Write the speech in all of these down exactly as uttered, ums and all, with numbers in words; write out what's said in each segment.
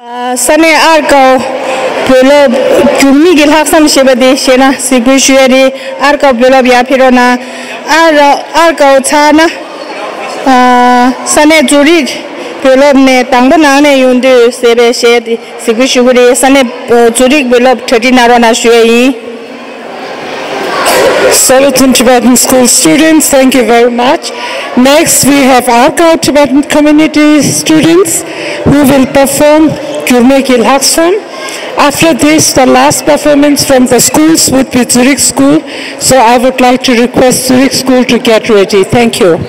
ས་གནས་ཨར་ཀའོ་བོད་སློབ་འགྱུར་མེད་ཀྱི་ལྷག་བསམ་ཞེས་པ་དེ་ཤེས་ན་གཟིགས་འབུལ་ཞུ་ཡ་རེད། ཨར་ཀའོ་བོད་སློབ་ཡར་ཕེབས་རོགས་གནང་། ཨར་ཨར་ཀའོ་ཚར་ན། ས་གནས་ཛུ་རིག་བོད་སློབ་ནས་དང་པོ་ནང་ནས་ཡོང་དུས་ཟེར་བའི་གཞས་དེ་གཟིགས་འབུལ་ཞུ་གི་རེད། ས་གནས་ཛུ་རིག་བོད་སློབ་གྲ་སྒྲིག་གནང་རོགས་གནང་ཞུ་ཡ་ཡིན། Saluting Tibetan school students, thank you very much. Next, we have Arkau Tibetan community students who will perform Gyurme ki Laksam. After this, the last performance from the schools would be Zurich School. So I would like to request Zurich School to get ready. Thank you.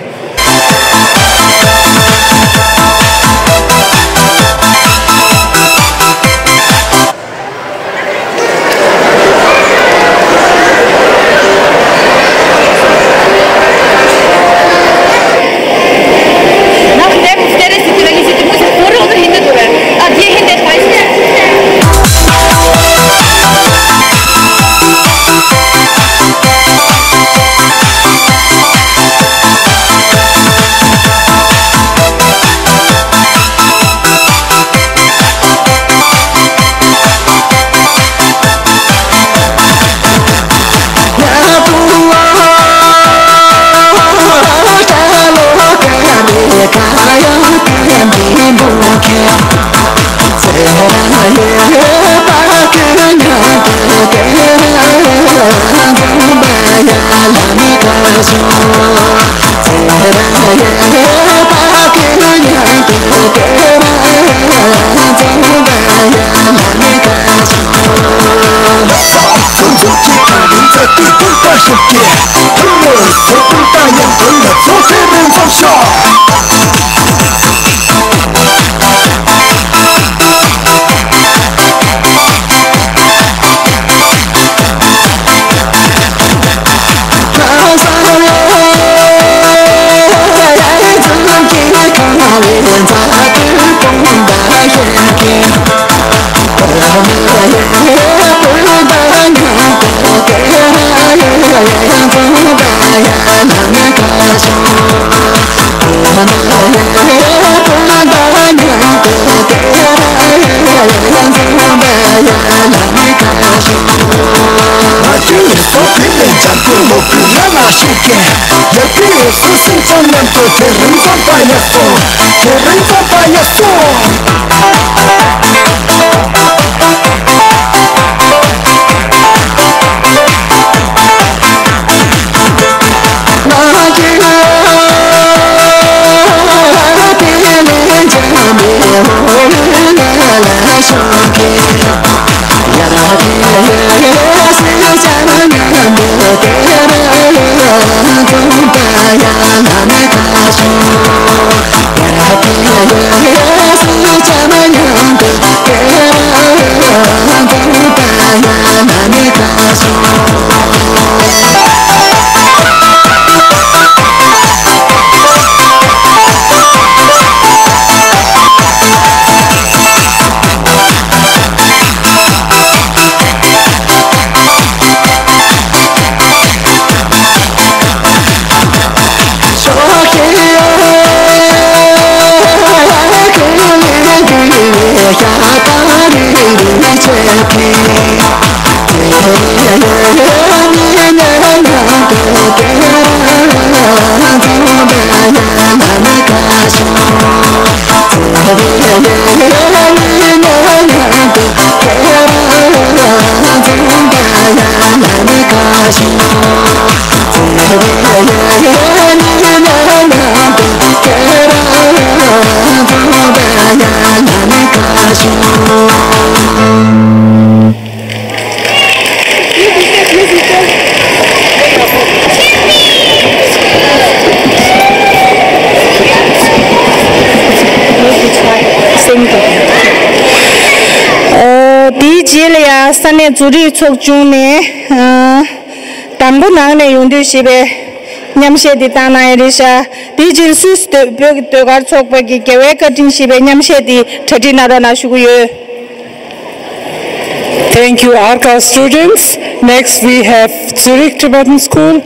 ཨོ། དེའི་རྗེས་ལ་ཡང་ས་གནས་ཛུ་རིག་ཚོགས་ཆུང་ནས། ཨ། དང་པོ་ནང་ནས་ཡོང་དུས་ཞེས་པའི་མཉམ་གཞས་འདི་བཏང་གནང་ཡ་རེད་ཤག་དེའི་རྗེས་སུད་སི་བོད་ཀྱི་ཟློས་གར་ཚོགས་པ་གི་རྒྱལ་བའི་བཀའ་དྲིན་ཞེས་པའི་མཉམ་གཞས་འདི་གྲ་སྒྲིག་གནང་རོགས་གནང་ཞུ་གི་ཡོད། Thank you, Arkau students. Next, we have Zurich Tibetan School,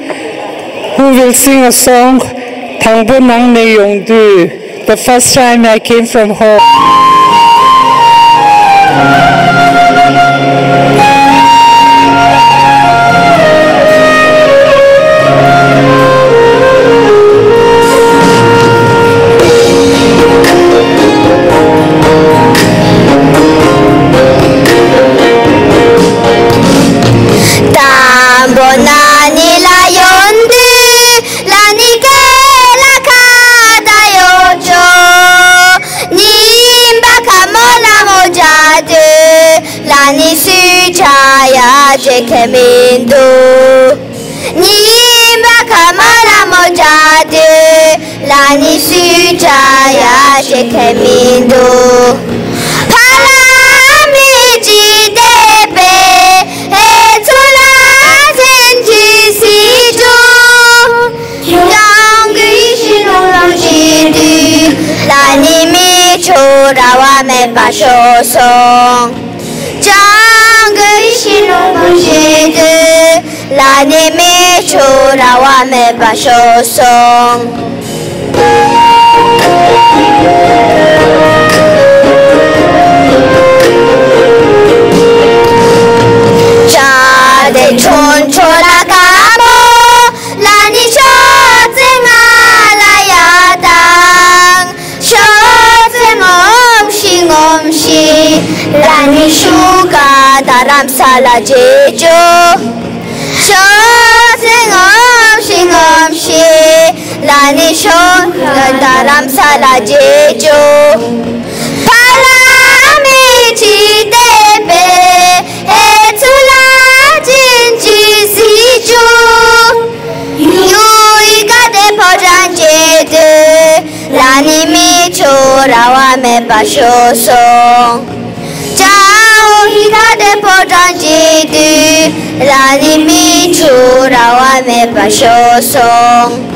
who will sing a song, དང་པོ་ནང་ནས་ཡོང་དུས། The first time I came from home. དང་པོ་ན་ནི་ལ་ཡོན་ཏུ། ལ་ནི་སྐེ་ལ་ཁ་བཏགས་ཡོད་ཅོག་ཉིན་པ་ཁ་མོ་ལ་མོ་བྱ་དུ། ལ་ནི་སུ་བྱ་ཡ་བྱེད་མཁན་མི་འདུག་ཉིན་པ་ཁ་མོ་ལ་མོ་བྱ་དུ། ལ་ནི་སུ་བྱ་ཡ་བྱེད་མཁན་མི་འདུག་ཕ་ལ་མི་ཅི་དེ་པེ། ཨེ་ཚུ་ལ་ཅན་ཅི་སི་ཅུ། ཡང་གི་ཤི་ནོ་ལོ་ཅི་དུ། ལ་ནི་མི་ཆུ་ར་བ་མེད་པ་ཤོ་སོང་། ཅང་གི་ཤི་ནོ་ལོ་ཅི་དུ། ལ་ནི་མི་ཆུ་ར་བ་མེད་པ་ཤོ་སོང་། ཅ་དེ་ཆོན་ཆོ་ལ་ཀ་མོ། ལ་ནི་ཤོ་ཙེ་ང་ལ་ཡ་དང་། ཤོ་ཙེ་ངོམ་ཤི་ངོམ་ཤི། ལ་ནི་ཤུ་ག་ད་རམ་ས་ལ་ཇེ་ཅོ། ཤོ་ཙེ་ངོམ་ཤི་ངོམ་ཤི། ལ་ནི་ཤོ་ད་རམ་ས་ལ་ཇེ་ཅོ། ཕ་ལ་མི་ཅི་དེ་པེ། ཨེ་ཚུ་ལ་ཅིན་ཅི་སི་ཅུ། ཡུ་ཡི་ག་དེ་ཕོ་བྲང་ཅེ་དུ། ལ་ནི་མི་ཆུ་ར་བ་མེད་པ་ཤོ་སོང་། ཅའོ་ཧི་ག་དེ་ཕོ་བྲང་ཅེ་དུ། ལ་ནི་མི་ཆུ་ར་བ་མེད་པ་ཤོ་སོང་།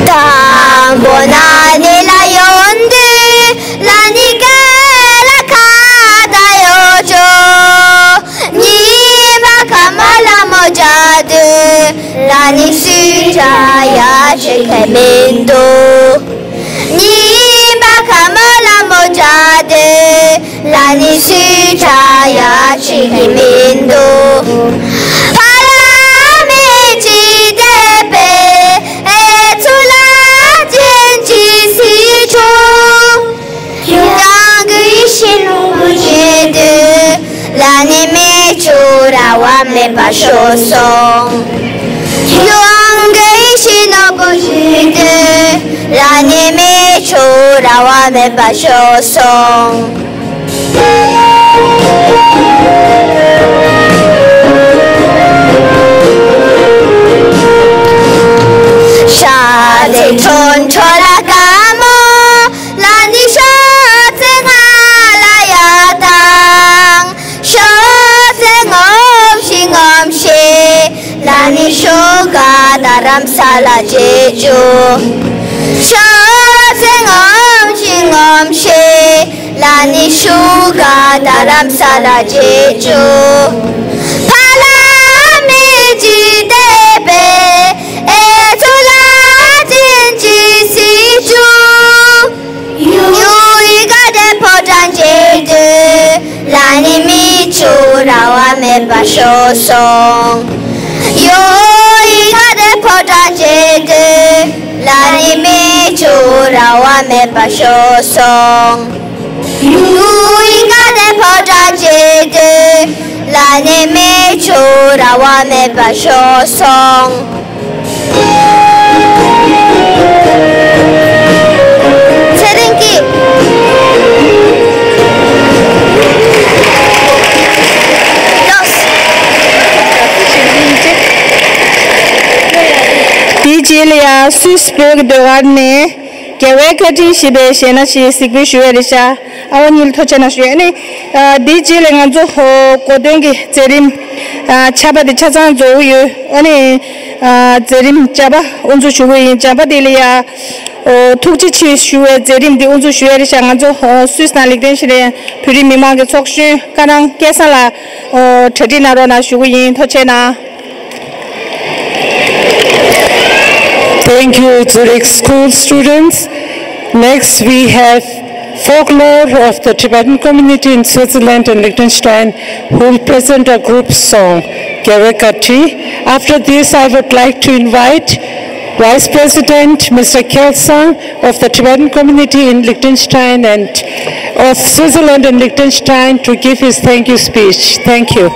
དང་པོ་ན་ནི་ལ་ཡོན་ཏུ། ལ་ནི་སྐེ་ལ་ཁ་བཏགས་ཡོད་ཅོག་ཉིན་པ་ཁ་མོ་ལ་མོ་བྱ་དུ། ལ་ནི་སུ་བྱ་ཡ་བྱེད་མཁན་མི་འདུག་ཉིན་པ་ཁ་མོ་ལ་མོ་བྱ་དུ། ལ་ནི་སུ་བྱ་ཡ་བྱེད་མཁན་མི་འདུག་ཕ་ལ་མི་ཅི་དེ་པེ། ཨེ་ཚུ་ལ་ཅན་ཅི་སི་ཅུ། ཡང་གི་ཤི་ནོ་བུ་ཅི་དུ། ལ་ནི་མི་ཆུ་ར་བ་མེད་པ་ཤོ་སོང་། ཡང་གི་ཤི་ནོ་བུ་ཅི་དུ། ལ་ནི་མི་ཆུ་ར་བ་མེད་པ་ཤོ་སོང་། ཤ་དེ་ཁྲོན་ཁྲོ་ལ་ཀ་མོ། ལ་ནི་ཤོ་ཙེ་ང་ལ་ཡ་དང་། ཤོ་ཙེ་ངོམ་ཤི་ངོམ་ཤི། ལ་ནི་ཤུ་ག་ད་རམ་ས་ལ་ཇེ་ཅོ། ཤོ་ཙེ་ངོམ་ཤི་ངོམ་ཤི། ལ་ནི་ཤུ་ག་ད་རམ་ས་ལ་ཇེ་ཅོ། ཕ་ལ་མི་ཅི་དེ་པེ། ཨེ་ཚུ་ལ་ཅིན་ཅི་སི་ཅུ། ཡུ་ཡི་ག་དེ་ཕོ་བྲང་ཅེ་དུ། ལ་ནི་མི་ཆུ་ར་བ་མེད་པ་ཤོ་སོང་། ཡུ་ཡི་ག་དེ་ཕོ་བྲང་ཅེ་དུ། ལ་ནི་མི་ཆུ་ར་བ་མེད་པ་ཤོ་སོང་། ཡུ་ཡི་ག་དེ་ཕོ་བྲང་ཅེ་དུ། ལ་ནི་མི་ཆུ་ར་བ་མེད་པ་ཤོ་སོང་། ཚེ་རིང་གིས། དེའི་རྗེས་ལ་ཡང་སུད་སི་བོད་ཀྱི་ཟློས་གར་ནས་རྒྱལ་བའི་བཀའ་དྲིན་ཞེས་པའི་གཞས་སྣ་ཞིག་གཟིགས་འབུལ་ཞུ་ཡ་རེད་ཤག་ཨ་བ་གཉིས་ལ་ཐུགས་རྗེ་གནང་ཞུ། ཨ་ནི། ཨ། འདིའི་རྗེས་ལ་ང་ཚོ་ཧོ་གོ་སྟོན་གྱི་མཛད་རིམ། ཨ། ཆར་པ་དེ་ཆ་ཚང་རྫོགས་ཀྱི་ཡོད། ཨ་ནི། ཨ། མཛད་རིམ་བརྒྱ་པ་དབུ་འཛུགས་ཞུ་གི་ཡིན། བརྒྱ་པ་དེ་ལ་ཡ། ཨོ། ཐུགས་རྗེ་ཆེ་ཞུ་བའི་མཛད་རིམ་འདི་དབུ་འཛུགས་ཞུ་ཡས་རེད་ཤག་ང་ཚོ་ཨོ་སུད་སི་དང་ལིག་ཏེན་ཤི་ཏན་བོད་རིགས་མི་མང་གི་ཚོགས་གཞོན་ཀ་རང་སྐལ་བཟང་ལགས། ཨོ། གྲ་སྒྲིག་གནང་རོགས་གནང་ཞུ་གི་ཡིན། ཐུགས་རྗེ་གནང་། Thank you, Zurich School students. Next, we have folklore of the Tibetan community in Switzerland and Liechtenstein, who will present a group song, Gewekati. After this, I would like to invite Vice President Mister Kelsang of the Tibetan community in Liechtenstein and of Switzerland and Liechtenstein to give his thank you speech. Thank you.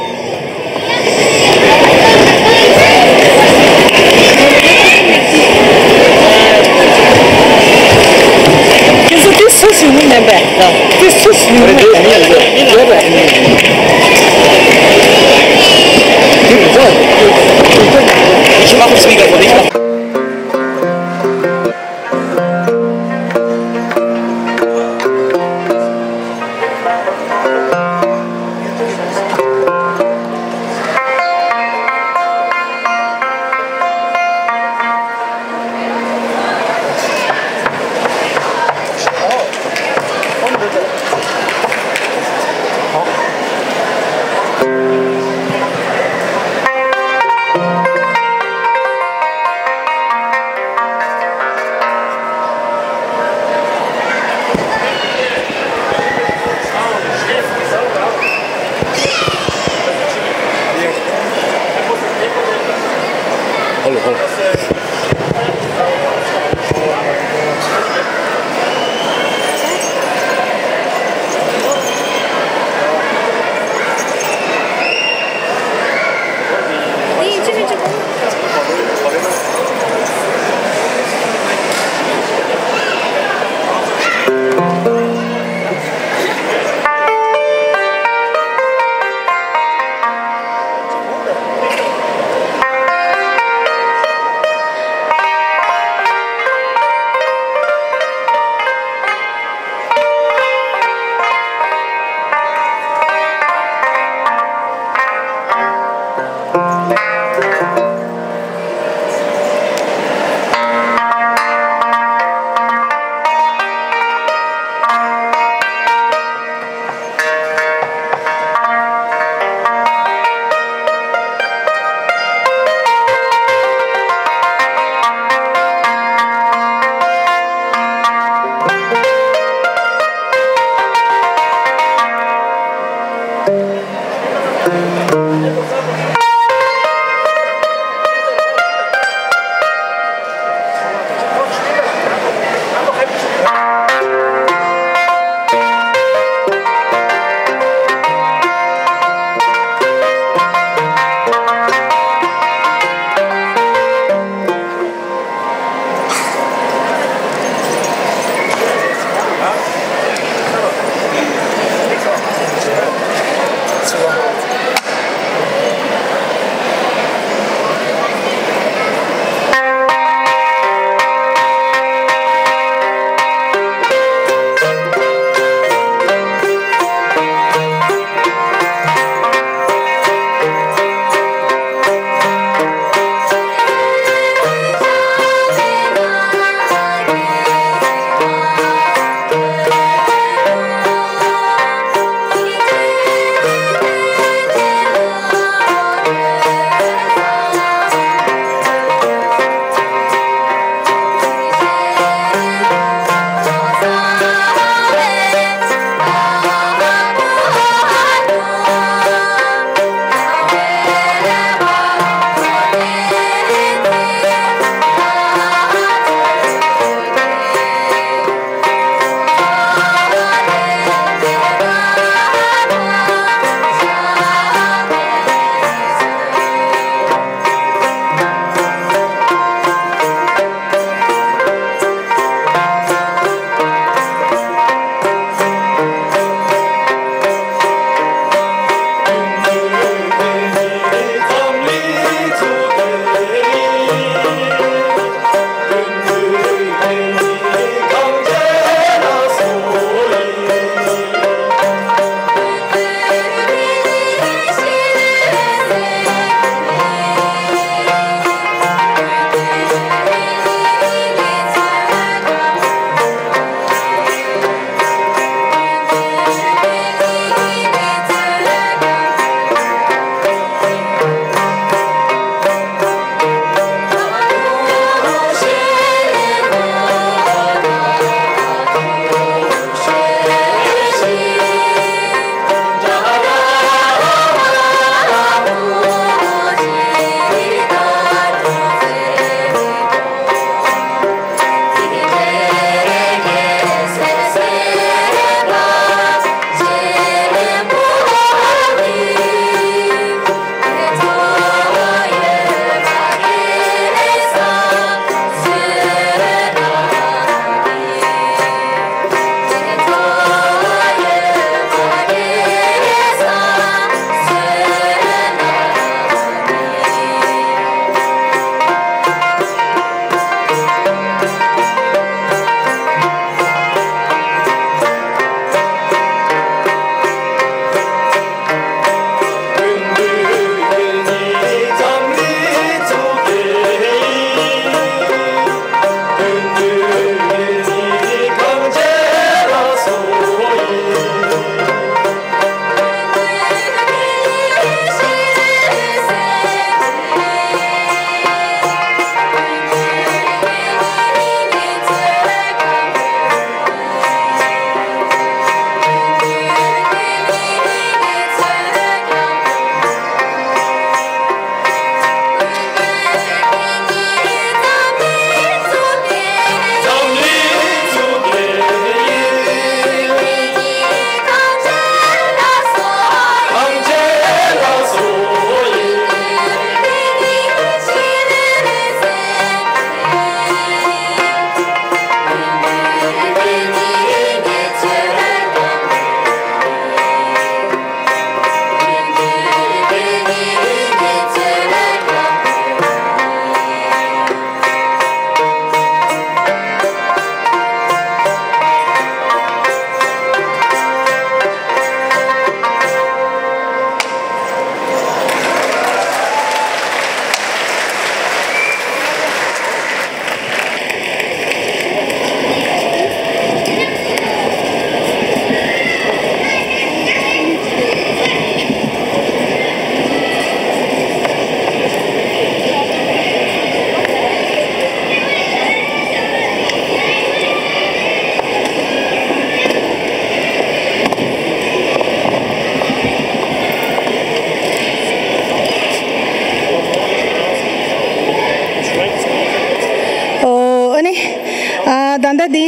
འདི་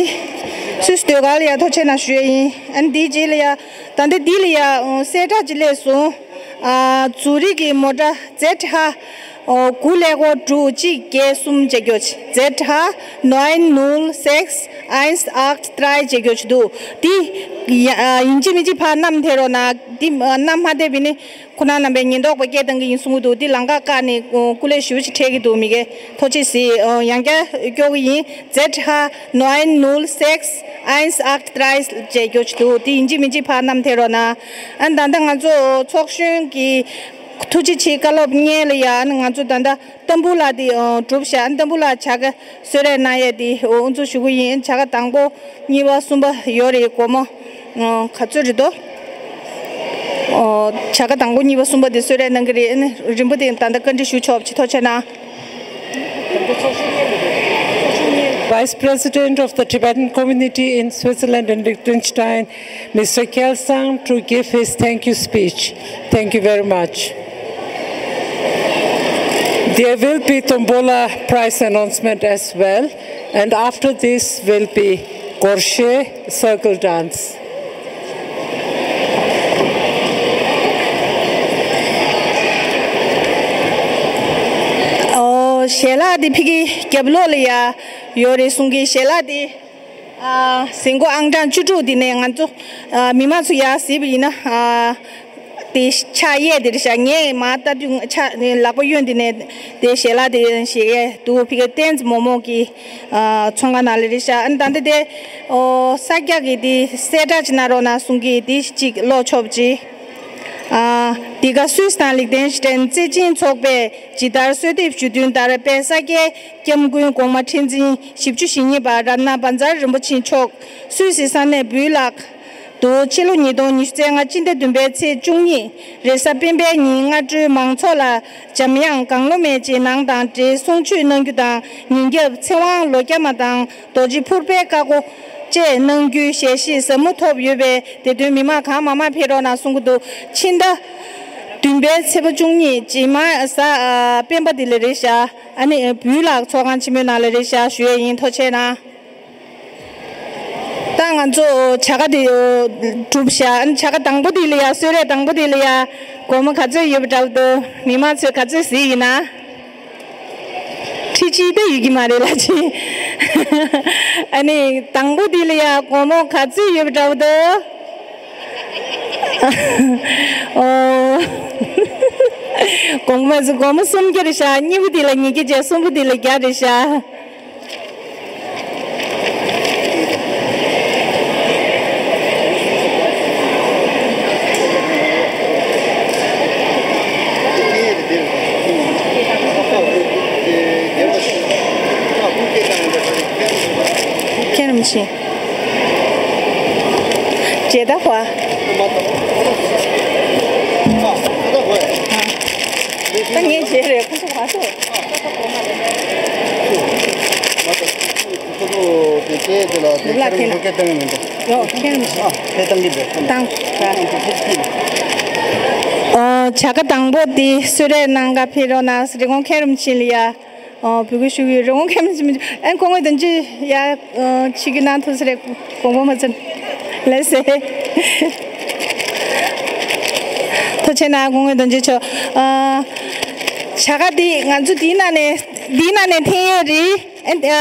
སུས་ཟློས་གར་ལ་ཡ་ཐུགས་རྗེ་གནང་ཞུ་ཡ་ཡིན། ཨ་ནི་འདིའི་རྗེས་ལ་ཡ་ད་ལྟ་འདི་ལ་ཡ་གསལ་བསྒྲགས་ཅིག་སླེབས་སོང་། ཨ་ཛུ་རིག་གི་མོ་ཊ་ཛེད་ཧ་དགུ་ཀླད་ཀོར་དྲུག་གཅིག་བརྒྱད་གསུམ་བྱེད་རྒྱུ་ཅིག་ཛེད་ཧ་ནོའིན་ནུལ་སེགས་ཨེན་ཨག་ཏྲའི་བྱེད་རྒྱུ་ཅིག་འདུག་འདི་ཡ་ཡིན་གཅིག་མིན་གཅིག་ཕར་བསྣམས་ཐེབས་རོགས་གནང་། འདི་བསྣམས་མ་ཐེབས་པ་ཡིན་ན། ཁོ་ན་རྣམ་པའི་ཉེན་རྟོག་པ་སྐད་བཏང་གི་ཡིན་གསུང་གི་འདུག་འདི་ལམ་ཁ་བཀག་ནས་སྐུ་ལས་ཞེ་པོ་ཅིག་འཕྲད་ཀྱི་འདུག་མི་སྒེར་ཐུགས་རྗེ་གཟིགས། ཡང་བསྐྱར་སྐྱོར་གི་ཡིན། ཛེད་ཧ་ནོའིན་ནུལ་སེགས་ཨེན་ཨག་ཏྲའི་བྱེད་རྒྱུ་ཅིག་འདུག་འདི་ཡིན་གཅིག་མིན་གཅིག་ཕར་བསྣམས་ཐེབས་རོགས་གནང་། ཨ་ནི་ད་ལྟ་ང་ཚོ་ཚོགས་གཞོན་གྱི་ཐུགས་རྗེ་ཆེ་བཀའ་སློབ་སྙན་ལ་ཡ། ཨ་ནི་ང་ཚོ་ད་ལྟ་ཏམ་བུ་ལ་དེ་གྲུབ་བཞག་ཨ་ནི་ཏམ་བུ་ལ་བྱ་དགའ་གསོལ་རས་གནང་ཡས་དེ་དབུ་འཛུགས་ཞུ་གི་ཡིན། བྱ་དགའ་དང་པོ་གཉིས་པ་གསུམ་པ་ཡོད་རེད། སྒོར་མོ་ག་ཚོད་རེད་དོ། བྱ་དགའ་དང་པོ་གཉིས་པ་གསུམ་པ་དེ་གསོལ་རས་གནང་གི་རེད། ཨ་ནི་རིམ་པ་དེ་ད་ལྟ་བཀའ་འདྲི་ཞུ་ཆོག་པ་ཅིག་ཐུགས་རྗེ་གནང་། Vice President of the Tibetan community in Switzerland and Liechtenstein, Mister Khyalsang, to give his thank you speech. Thank you very much. There will be tombola prize announcement as well, and after this will be Gorshe circle dance. ཨོ། ཞལ་ལག་འདི་ཕ་གི་རྒྱབ་ལོགས་ལ་ཡ་ཡོད་རེད་གསུང་གི། ཞལ་ལག་འདི་ཨ་ཟིན་གོ་ཨང་གྲངས་བཅུ་དྲུག་འདི་ནས་ང་ཚོ་ཨ་མི་མང་ཚོ་ཡར་གཟིགས་པ་ཡིན་ན། ཨ་དེ་ཕྱག་གཡས་དེ་རེད་ཤག་ངས་མར་ལྟ་དུས་ཕྱག་ལག་པ་གཡོན་དེ་ནས་དེ་ཞལ་ལག་དེ་བཞེས་ཡས་འདུག་ཕ་གི་ཏེན་ཙི་མོག་མོག་གི་ཨ་ཚོང་ཁང་ནང་ལ་རེད་ཤག་ཨ་ནི་ད་ལྟ་དེ་ཨོ་ས་སྐྱ་གི་དེ་གསལ་བསྒྲགས་ཅིག་གནང་རོགས་གནང་གསུང་གི། དེ་གཅིག་ཀློག་ཆོག་པ་ཅིག་ཨ་འདི་ག་སུད་སི་དང་ལིག་ཏེན་ཤི་ཏེན་རྩེ་ཆེན་ཚོགས་པས་ཇི་ལྟར་གསོལ་འདེབས་ཞུ་དོན་ལྟར། དཔལ་ས་སྐྱའི་སྐྱབས་མགོན་གོང་མ་ཁྲི་འཛིན་བཞི་བཅུ་ཞེ་གཉིས་པ་རཏ་ན་བཛྲ་རིན་པོ་ཆེ་མཆོག་སུད་སི་ས་གནས་སྦུལ་ལག་ཏུ་ཕྱི་ལོ་ཉིས་སྟོང་ཉི་ཤུ་རྩ་ལྔ་སྤྱི་ཟླ་བདུན་པའི་ཚེས་བཅུ་གཉིས་རེས་གཟའ་སྤེན་པའི་ཉིན་སྔ་དྲོའི་མང་ཚོགས་ལ་འཇམ་དབྱངས་གང་བློ་མེད་ཅེས་ནང་དང་འབྲེལ་གསུང་ཆོས་གནང་རྒྱུ་དང་། ཉིན་རྒྱབ་ཚེ་དབང་ལོ་བརྒྱ་མ་དང་རྡོ་རྗེ་ཕུར་པའི་བཀའ་བསྒོ་བཅས་གནང་རྒྱུའི་ཞལ་བཞེས་ཟབ་མོ་ཐོབ་ཡོད་པས། དེ་དོན་མི་མང་གང་མང་མང་ཕེབས་རོགས་གནང་གསུང་གི་འདུག་ཕྱི་ཟླ་བདུན་པའི་ཚེས་པ་བཅུ་གཉིས་རྗེས་མ་གཟའ་ཨ་སྤེན་པ་འདི་ལ་རེད་ཤག་ཨ་ནི་སྦུལ་ལག་ཚོགས་ཁང་ཆེན་མོའི་ནང་ལ་རེད་ཤག་ཞུ་ཡས་ཡིན། ཐུགས་རྗེ་གནང་། ད་ང་ཚོ་བྱ་དགའ་དེ་གྲུབ་ཤག་ཨ་ནི་བྱ་དགའ་དང་པོ་དེ་ལ་ཡ། གསོལ་རས་དང་པོ་དེ་ལ་ཡ་སྒོར་མོ་ག་ཚོད་ཡོད་པ་འདྲ་བོ་འདུག་མི་མང་ཚོས་ག་ཚོད་གཟིགས་ཡིན་ན། ཁྲི་གཅིག་ད་ཡོད་ཀྱི་མ་རེད་ལ་ཅི། ཨ་ནི་དང་པོ་འདི་ལ་ཡ་སྒོར་མོ་ག་ཚོད་ཡོད་པ་འདྲ་བོ་འདུག་ཨོ། གོང་མ་ཚོ་སྒོར་མོ་སུམ་བརྒྱ་རེད་ཤག་གཉིས་པོ་འདི་ལ་ཉིས་བརྒྱ་བྱས། གསུམ་པོ་འདི་ལ་བརྒྱ་རེད་ཤག་ཁྱེད་རང་ཆེ། ཇེ་ད་ཧ། ད་ངས་བྱས་རེད། ཁོ་ཚོ་བ་སོ། ཁོ་ཚོ་དེ་སྐད་དེ་ལ་དེ་ལ་ཁྱེད་ཁྱེད་ལ་སྐད་བཏང་གི་མི་འདུག་ཡོ་ཁྱེད་རང་ཆེ། ཨ་ཁྱེད་བཏང་གི་འདུག་བཏང་། ཨ་བྱ་དགའ་དང་པོ་དེ་གསོལ་རས་གནང་ག་ཕེབས་རོགས་གནང་། རི་ཀོན་མཁན་རིན་པོ་ཆེ་ལ་ཡ། ཨོ། བོད་སྐད་ཞུ་གི་ཡོད། རི་ཀོན་མཁན་རིན་པོ་ཆེ། ཨ་སྐུ་ངོ་དོན་གཅོད་ཡ། ཨོ། ཆིག་གི་ནང་ཐུག་ས་རེད། དགོངས་པ་མ་ཚོམ། ལགས་སེ། ཐུགས་རྗེ་གནང་། སྐུ་ངོ་དོན་གཅོད་མཆོག་ཨ། བྱ་དགའ་འདི་ང་ཚོ་འདིའི་ནང་ནས་འདིའི་ནང་ནས་འཐེན་ཡས་རེད། ཨ། ཨ།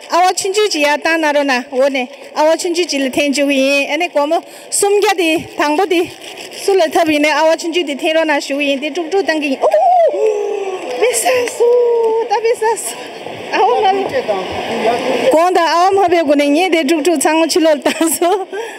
ཨ་བ་ཆུང་ཆུང་ཅིག་ཡར་བཏང་གནང་རོགས་གནང་། འོ་ནས་ཨ་བ་ཆུང་ཆུང་ཅིག་ལ་འཐེན་བཅུག་གི་ཡིན། ཨ་ནི་སྒོར་མོ་སུམ་བརྒྱ་དེ་དང་པོ་དེ་སུ་ལ་ཐོབ་ཡིན་ནའི་ཨ་བ་ཆུང་ཆུང་དེ་འཐེན་རོགས་གནང་ཞུ་གི་ཡིན། དེ་དཀྲུག་དཀྲུག་བཏང་གི་ཡིན། ཨོ། དཔེ་བསགས་སོང་། ད་དཔེ་བསགས་སོང་། ཨ་བ་མ་ལ། གོང་དང་ཨ་བ་མ་བའི་སྒོ་ནས་ངས་དེ་དཀྲུག་དཀྲུག་ཚང་མ་ཕྱི་ལོགས་ལ་བཏང་སོང་།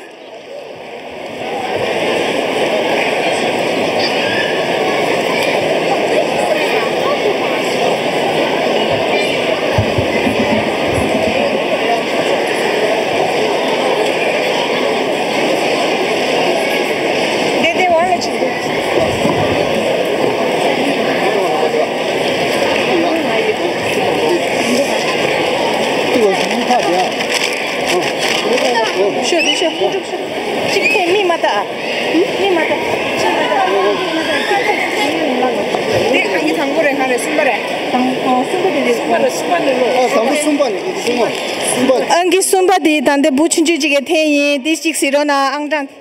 ཨང་ཀི་གསུམ་པ་དེ་ད་ལྟ་བུ་ཆུང་ཆུང་ཅིག་གིས་འཐེན་ཡིན། དེ་གཅིག་གཟིགས་རོགས་གནང་། ཨང་གྲངས།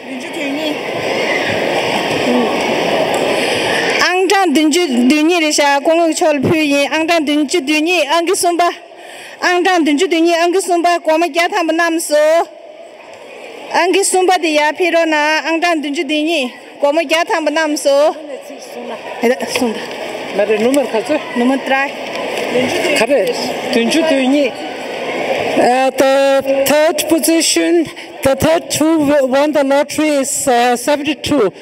བདུན་ཅུ་དོན་གཉིས། ཨང་གྲངས་བདུན་ཅུ་དོན་གཉིས་རེད་ཤག་སྐུ་ངོ་མཆོག་ལ་ཕུལ་ཡིན། ཨང་གྲངས་བདུན་ཅུ་དོན་གཉིས། ཨང་ཀི་གསུམ་པ། ཨང་གྲངས་བདུན་ཅུ་དོན་གཉིས། ཨང་ཀི་གསུམ་པ། སྒོར་མོ་བརྒྱ་ཐམ་པ་བསྣམས་སོང་། ཨང་ཀི་གསུམ་པ་དེ་ཡར་ཕེབས་རོགས་གནང་། ཨང་གྲངས་བདུན་ཅུ་དོན་གཉིས། སྒོར་མོ་བརྒྱ་ཐམ་པ་བསྣམས་སོང་། ཨེ་ད་གསུངས་ད། གསུངས་ད། མ་རེད། ནུ་མར་ག་ཚོད། ནུ་མར་ཏྲའི། ག་རེ། བདུན་ཅུ་དོན་གཉིས། Uh, the third position, the third who w- won the lottery is uh, seventy-two.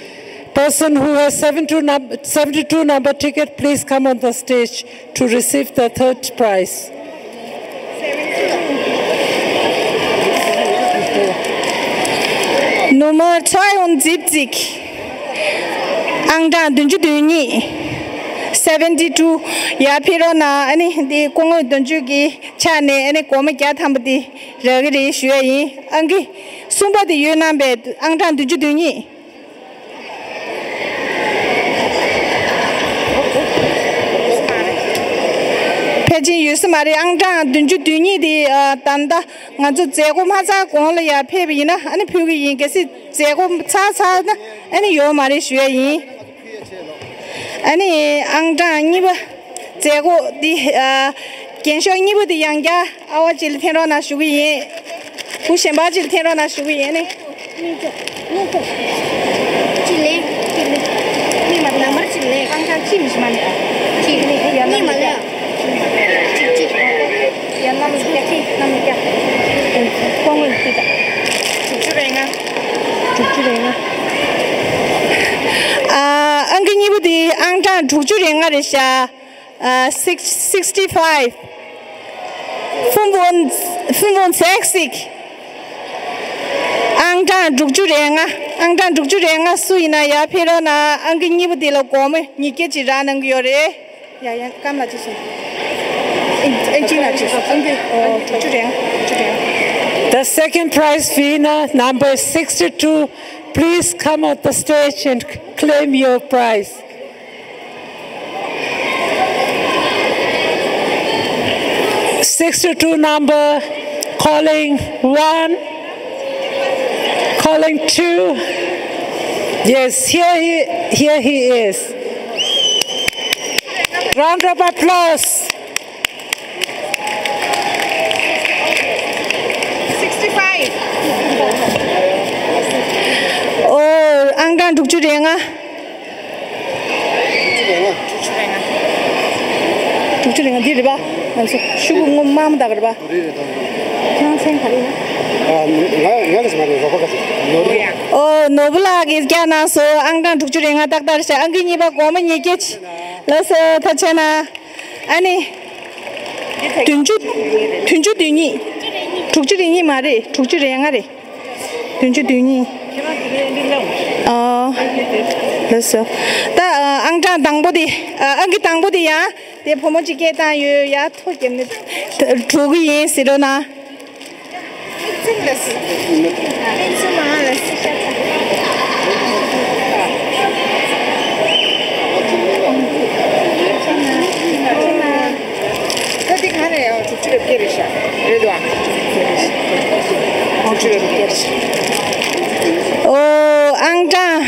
Person who has seventy-two, num- seventy-two number ticket, please come on the stage to receive the third prize. ནུ་མར་ཚོ་ཡོང་ཛིབ་ཛིག་ཨང་གྲངས་བདུན་ཅུ་དོན་གཉིས། seventy two། ཡར་ཕེབས་རོགས་གནང་། ཨ་ནི་འདི་སྐུ་ངོ་དོན་གཅོད་ཀྱི་ཕྱག་ནས་ཨ་ནི་སྒོར་མོ་བརྒྱ་ཐམ་པ་འདི་རག་གི་རེད་ཞུ་ཡ་ཡིན། ཨང་ཀི་གསུམ་པ་དེ་ཡོད་སྣང་བས། ཨང་གྲངས་བདུན་ཅུ་དོན་གཉིས། ཕལ་ཆེར་ཡོད་ས་མ་རེད། ཨང་གྲངས་བདུན་ཅུ་དོན་གཉིས་དེ། ཨ། ད་ལྟ་ང་ཚོ་མཛད་སྒོ་མ་ཚར་གོང་ལ་ཡར་ཕེབས་པ་ཡིན་ན་ཨ་ནི་ཕུལ་གི་ཡིན། གལ་སྲིད་མཛད་སྒོ་ཚར་ཚར་ན་ཨ་ནི་ཡོད་མ་རེད་ཞུ་ཡ་ཡིན། ཨ་ནི་ཨང་གྲངས་གཉིས་པ། མཛད་སྒོ་འདི། ཨ། རྒྱན་ཤོག་གཉིས་པ་འདི་ཡང་བསྐྱར་ཨ་བ་ཅིག་ལ་འཐེན་རོགས་གནང་ཞུ་གི་ཡིན། བུ་གཞན་པ་ཅིག་ལ་འཐེན་རོགས་གནང་ཞུ་གི་ཡིན་ནི། གཅིག་ལེན། གཅིག་ལེན། གཉིས་མ་ནམ་བར་གཅིག་ལེན། ཨང་གྲངས་གཅིག་མི་ཤི་མ་ནི། གཅིག་ལེན། གཉིས་མ་ལེན། གཅིག་གཅིག་ཡར་གནམ་ལ་བརྒྱ། གཅིག་གནམ་ལ་བརྒྱ། ཁོང་ངོས་ཤི་ད། དྲུག་ཅུ་རེ་ལྔ། དྲུག་ཅུ་རེ་ལྔ། ཨ། ཨང་ཀི་གཉིས་པོ་དེ་ཨང་གྲངས་དྲུག་ཅུ་རེ་ལྔ་རེད་ཤག་ཨ། six sixty five། fünfundsechzig། ཨང་གྲངས་དྲུག་ཅུ་རེ་ལྔ། ཨང་གྲངས་དྲུག་ཅུ་རེ་ལྔ་སུ་ཡིན་ན་ཡར་ཕེབས་རོགས་གནང་། ཨང་ཀི་གཉིས་པོ་དེ་ལ་སྒོར་མོ་ཉིས་བརྒྱ་ཅིག་རག་གནང་གི་ཡོད་རེད། ཡ་ཡ་སྐམ་ལ་ཅི་སོང་། ཨེ་ཨེ་ཅི་ན་ཅི་སོང་། ཨང་ཀི་ཨོ་དྲུག་ཅུ་རེ་ལྔ། དྲུག་ཅུ་རེ་ལྔ། The second prize winner, number sixty-two, please come on the stage and claim your prize. Sixty-two number, calling one, calling two. Yes, here he, here he is. Round of applause. Sixty-five. ཨོ། ཨང་གྲངས་དྲུག་ཅུ་རེ་ལྔ། དྲུག་ཅུ་རེ་ལྔ། དྲུག་ཅུ་རེ་ལྔ་འདི་རེད་པ། ང་ཚོ་ཤོག་གུ་སྔོན་མ་མ་དག་རེད་པ། ཁྱེད་རང་མཚན་ག་རེ་ཡིན། ཨ། ང་ང་གིས་མ་རེད། རོགས་པ་ག་ཚོད་ནོར་བུ། ཨོ། ནོར་བུ་ལགས་ཀྱིས་བསྐྱར་གནང་སོང་། ཨང་གྲངས་དྲུག་ཅུ་རེ་ལྔ་ཏག་ཏག་རེད་ཤག་ཨང་ཀི་གཉིས་པ་སྒོར་མོ་ཉིས་བརྒྱ་ཅིག་ལགས་སོ། ཐུགས་རྗེ་གནང་། ཨ་ནི། བདུན་ཅུ། བདུན་ཅུ་དོན་གཉིས། དྲུག་ཅུ་རེ་གཉིས་མ་རེད། དྲུག་ཅུ་རེ་ལྔ་རེད། བདུན་ཅུ་དོན་གཉིས། ཨ། ལགས་སོ། ད་ཨ་ཨང་གྲངས་དང་པོ་དེ། ཨ་ཨང་ཀི་དང་པོ་དེ་ཡང་དེ་བུ་མོ་གཅིག་སྐད་བཏང་ཡོད། ཡར་ཐོ་བརྒྱབ་ནས་འགྲོ་གི་ཡིན་ཟེར་རོགས་གནང་། ད་འདི་ག་རེ་ཡང་དྲུག་ཅུ་རེ་བརྒྱད་རེད་ཤག་རེད་དོ། དྲུག་ཅུ་རེ་བརྒྱད་རེད་ཤག་ཨོ། ཨང་གྲངས་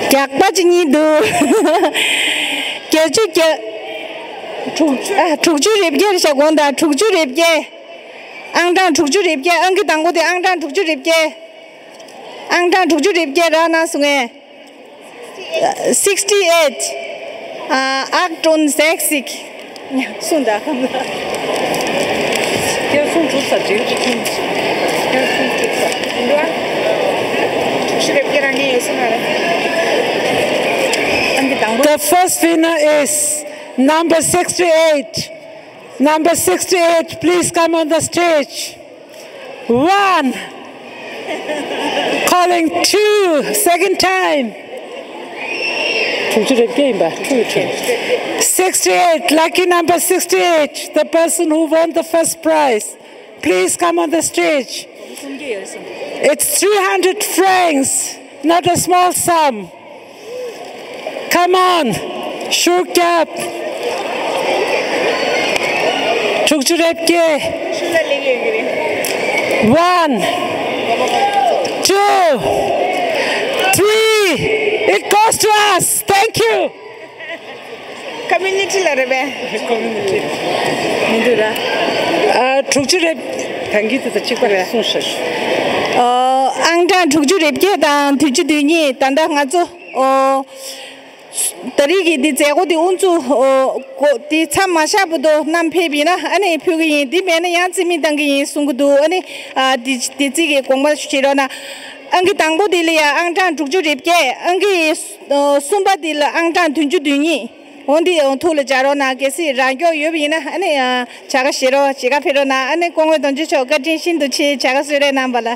རྒྱག་པ་ཅིག་གཉིས་འདུག་བརྒྱད་ཅུ་གྱ། དྲུག་ཨ་དྲུག་ཅུ་རེ་བརྒྱད་རེད་ཤག་དགོངས་དག་དྲུག་ཅུ་རེ་བརྒྱད། ཨང་གྲངས་དྲུག་ཅུ་རེ་བརྒྱད། ཨང་ཀི་དང་པོ་དེ་ཨང་གྲངས་དྲུག་ཅུ་རེ་བརྒྱད། ཨང་གྲངས་དྲུག་ཅུ་རེ་བརྒྱད་རག་གནང་སོང་ངས། Sixty eight. ཨ་ཨག་ཏོན་སེག་སིག་གསུངས་དང་། སྐྱར་གསུང་གྲུབ་ས་འགྲིག་སྐྱར་གསུང་གྲུབ་ས་འགྲིག་ཤི་རེ་བརྒྱད་རང་ངས་ཡོད་སོང་ང་རེད། ཨང་ཀི་དང་པོ། The first winner is number sixty-eight. Number sixty-eight, please come on the stage. One. Calling two, second time. དྲུག་ཅུ་རེ་བརྒྱད་ཡིན་པ། དྲུག་ཅུ་རེ་བརྒྱད། Sixty-eight, lucky number sixty-eight, the person who won the first prize. Please come on the stage. It's three hundred francs, not a small sum. Come on, ཤུགས་རྒྱོབ། དྲུག་ཅུ་རེ་བརྒྱད། One, two, three. It goes to us. Thank you. Community ལ་རེད་པས། མི་འདུག་ར། ཨ། དྲུག་ཅུ་རེ། ད་གིན་དེ་ཚོ་གཅིག་པ་རེད། གསུངས་ཤག་ཨ། ཨང་གྲངས་དྲུག་ཅུ་རེ་བརྒྱད་དང་བདུན་ཅུ་དོན་གཉིས། ད་ལྟ་ང་ཚོ། ཨོ། ད་རེས་ཀྱི་འདི་མཛད་སྒོ་འདི་དབུ་འཛུགས། ཨོ། གོ་འདི་མཚམས་མ་བཞག་བར་དུ་བསྣམས་ཕེབས་པ་ཡིན་ན་ཨ་ནི་ཕུལ་གྱི་ཡིན། འདི་མེད་ན་ཡང་རྩིས་མེད་བཏང་གི་ཡིན་གསུང་གི་འདུག་ཨ་ནི། ཨ། འདི་འདི་རྩིས་ཀྱི་དགོངས་པ་བཞེས་རོགས་གནང་། ཨང་ཀི་དང་པོ་འདི་ལ་ཡ་ཨང་གྲངས་དྲུག་ཅུ་རེ་བརྒྱད། ཨང་ཀི། ཨོ། གསུམ་པ་འདི་ལ་ཨང་གྲངས་བདུན་ཅུ་དོན་གཉིས། འོ་འདི་ཐུགས་ལ་འཇགས་རོགས་གནང་། གལ་སྲིད་རང་སྐྱོང་ཡོད་པ་ཡིན་ན་ཨ་ནི། ཨ། བྱ་དགའ་བཞེས་རོགས། བྱེད་ཀ་ཕེབས་རོགས་གནང་། ཨ་ནི་སྐུ་ངོ་དོན་གཅོད་མཆོག་བཀའ་དྲིན་ཤིན་ཏུ་ཆེ། བྱ་དགའ་གསོལ་རས་གནང་བ་ལ།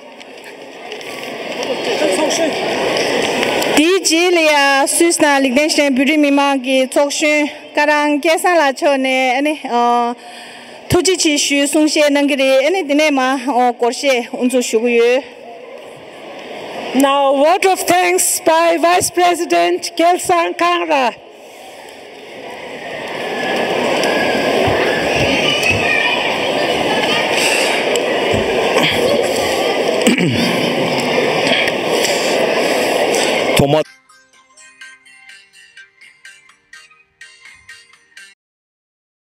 དེའི་རྗེས་ལ་ཡ་སུད་སི་ནང་ལིག་ཏེན་ཤི་ཏན་བོད་རིགས་མི་མང་གི་ཚོགས་གཞོན་ཀ་རང་སྐལ་བཟང་ལགས་མཆོག་ནས་ཨ་ནི། ཨ། ཐུགས་རྗེ་ཆེ་ཞུའི་གསུང་བཤད་གནང་གི་རེད། ཨ་ནི་དེ་ནས་མར། ཨ། སྒོར་གཞས་དབུ་འཛུགས་ཞུ་གི་ཡོད། Now, vote of thanks by Vice President Kelsang Kangra. ཐོག་མ།